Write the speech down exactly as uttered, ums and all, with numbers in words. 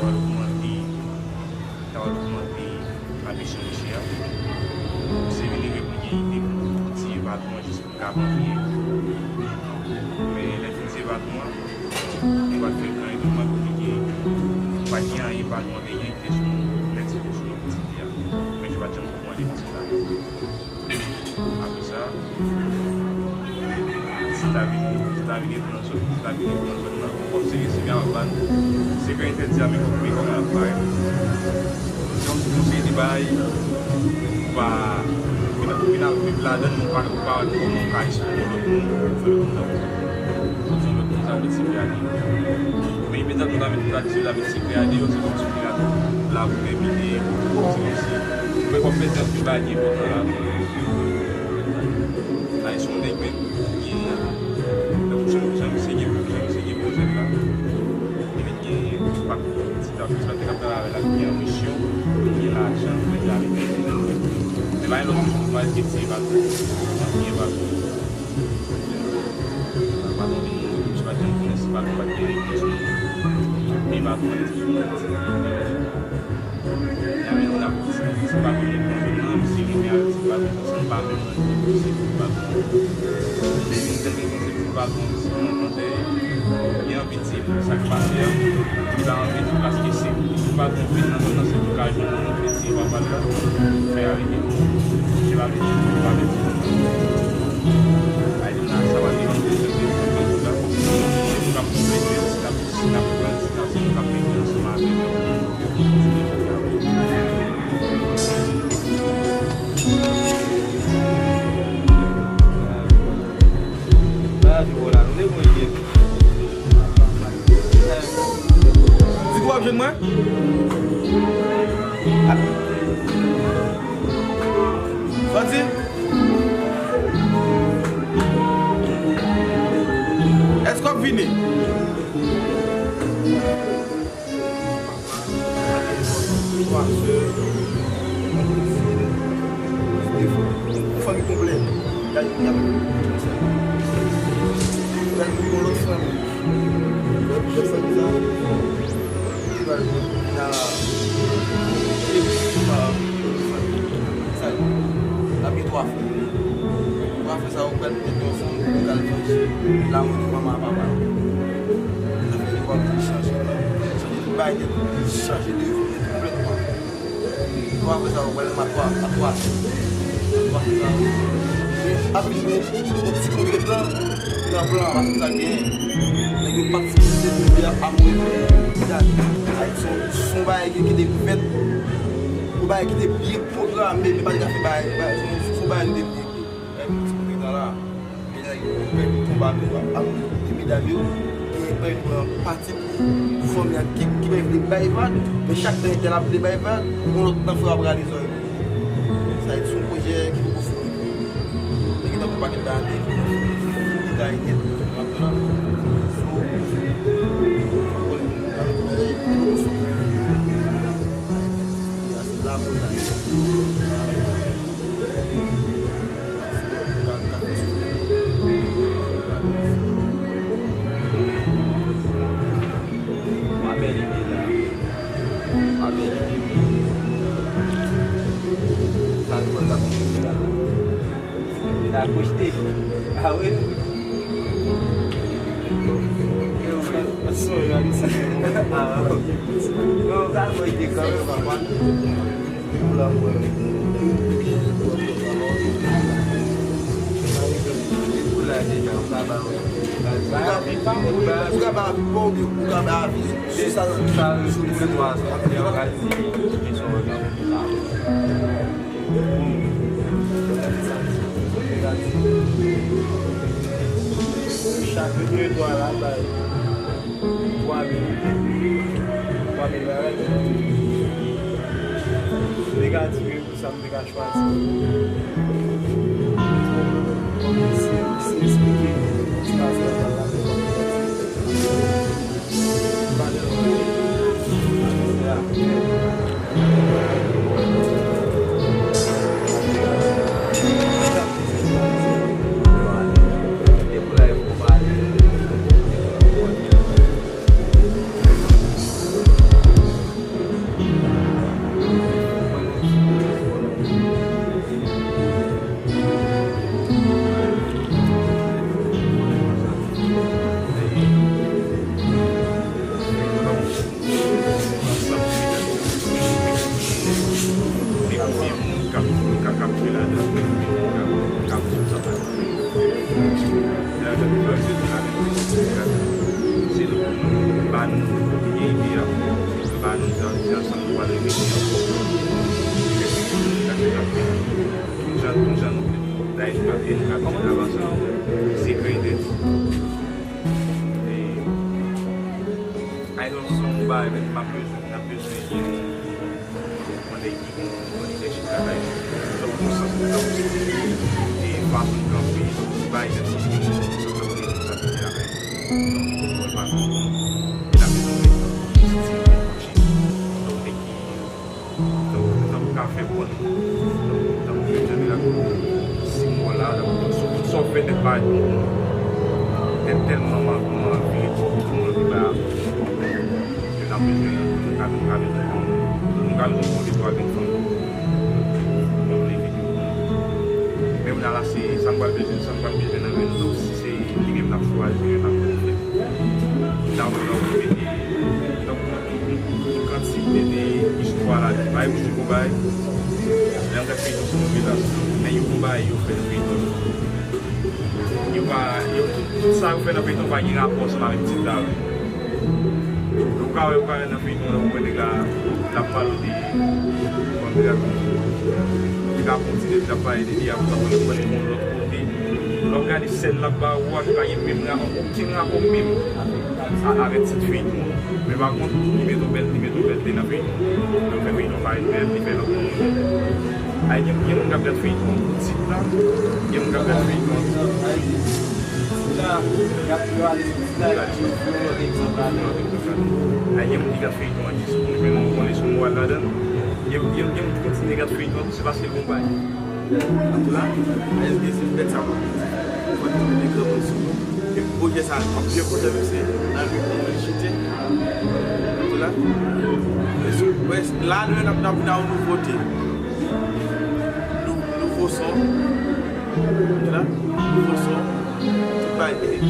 Kòman li ta va kòmante apèche misye a. Misye vin rive pou l gen ide pou l tiye patwon an jis pou l ka manje. Men lè l fin tiye patwon an, li pa t fè l anyen, li pa t konplike. Pa t gen anyen patwon an te gen ki te sou nèt, se te sou pitit li a. Men li pa t janm kòmande misye sa. Apre sa, si ta vini, si ta vini pran zòn, si ta vini pran zòn nan, kòm se gen sekrè anba n, sekrè entèdi a, men kòman, men kòman l ap parèt. Donk, yon seri de bagay, ou pa, ou vin, ou vin ap viv ladan l, ou pa, ou pa wè kòman ou ka eksplike yon lòt moun, fè lòt moun nan, yon lòt moun sa, lòt sekrè a li. Men imedyatman ou ta vin, ou ta di, ou ta vin sekrè a deyò, se kòmsi ou te la, la pou tèmine, se kòmsi, ou fè kòm pèdi anpil bagay ki enpòtan la. Sa e se yon nèg menm ki gen, tankou jan, jan misye gen, jan misye gen pwojè la. Li vin gen, pa ti ta, ti ta te ka travay la, ki gen anbisyon, ki gen lajan, ki gen avèk. Men pa gen lòt moun, pa gen ti pa, ki gen pa. Pa gen moun, ti pa gen moun, si pa gen, pa gen moun. Men pa gen moun. Sa vle di, n ap, se pa konn li pran zòn nan, misye li menm avèk ti patwon, se pa menm moun, se ti patwon. Li vin tande konn se ti patwon, misye nan kòmantè, li anvi di l sa k pase a, li pa anvi di l paske se ti patwon vin nan zòn nan, se pou ka jwenn moun ki te tiye papa l la, fè avèk li. Misye pa vle di, pa vle di. Ay, li nan sa pa te vin de zòn de zòn de zòn la, misye pa konn vle di l, si l ap, si l ap pran, si l ap, si l ap mete ansanm avèk yo. Di w ap jwenn mwen? Sòti. Èske w ap vini? Twa sè, yon kouzen, de fwa. Yon fanmi konplè. Gade, gade, gade yon lòt fanmi. Lòt, lòt fanmi sa, ki pral vin la, e, pa, sa, l ap gen twa frè. Twa frè sa yo pral met yo ansanm, yo pral fè lanmou de manman ak papa yo. Sa fè yo ap chanje non, chanje tout bagay nèt, chanje de vi nèt konplètman. Twa frè sa yo pral nan twa, a twa, a twa frè sa yo. Men ap vin yon ti kontretan nan plan an, paske sa genyen. Nèg yo pa t sipoze vin a move plan. Sa se yon, se yon bagay ki, ki te fèt, yon bagay ki te byen pwograme, men pa t ka fè bagay, bagay, se yon, se yon bagay ki te byen. Lè m di konbit la, genyen pèdi konba nou ak de medam yo, genyen pèdi nan pati pou fanmi an ki, ki pèdi vle bay vag, men chak tan entèl ap vle bay vag, yon lòt nan frè ap rale zòrèy. Sa vle di se yon pwojè ki poko fini. Li gentan gon pakèt dane ki fini detay nèt. Konnen, li poko fini. Sa se la pou la. Ou ka ba avi pa w, ou ka ba avi sou sa, sou sa. Chak de twa la bay twa mil, twa mil bagay. Negatif, wi, pou sa m te ka chwazi. Kòm si, si eksplike, si pa se la, pa la. Kote gen ide a, nou ba nou jan, jan ansanm nou pral revini ankò. Fè figi nou gate n ap fè. Tout jan, tout jan nou vle. Dayè nou ka, e nou ka vin ansanm. Se kreyte. E, ay, nou, se yon bagay, men, m ap bezwen, n ap bezwen gen yon, yon lèyiti. Yon lidèchip lakay nou. Donk, yon sans, yon sans, e fason kanpe, bay tèt santiman, yon sans de responsabilite lakay nou. Donk, nou konn pa nou, e n ap bezwen yon stil, yon kouti. Donk, nèg ki, donk, tankou ka fè bòn, donk, tankou fè jèn la, si mwen la, donk, tout, tout sa w fè nèt pa, nèt tèlman m anvi, m anvi, tout moun anvi ba. Yo t ap bezwen, nou ka, nou ka bezwen fanm. Nou ka bezwen pran de twa grenn fanm. Mwen vle videyo pou nou. Men kounye a la, se sa m pral bezwen, sa m pral bezwen nan men nou. Donk, si se li menm n ap chwazi, n ap fè. N ap wè lè w mete, donk, tout, tout, tout kantite de istwa la, bay ou sou bagay. Lè m gad feyton, se yon menas. Men yo gon bagay yo fè nan feyton. Yo pa, yo, tout, tout sa yo fè nan feyton pa gen rapò ansanm avèk tit la, wi. Ou ka wè, ou ka wè nan feyton, lè ou wè nèg la, l ap pale de, kòm li ap, li ka kontinye, l ap pale de li, ap pale, pale yon lòt kote. Lè w gade sèn l ap ba ou a, ki pa gen menm rapò, okenn rapò menm a, avèk tit feyton an. Men pa kont, li met yon bèl, li met yon bèl te nan feyton. Donk, fè feyton parèt bèl, li fè lòt moun. Ay, gen, gen moun k ap gad feyton an pou tit la, gen moun k ap gad feyton an pou tit la, y ap, yo ale sou tit la, y ap di, yo lòt egzanp la. Ay, gen moun ki gad feyton an jis pou, men nou konnen si nou al ladan l. Gen, gen, gen moun ki kontinye gad feyton an, se paske l gon bay. Antouka, S D C fèt sa pou nou. Fò nou mete granmoun sou nou. E pwojè sa, m byen kontan, mesye. Nan ritm nou chite. Antouka, la, nou, n ap, n ap vin a yon nouvote. Nou, nouvo son. Antouka, nouvo son. Tout bagay.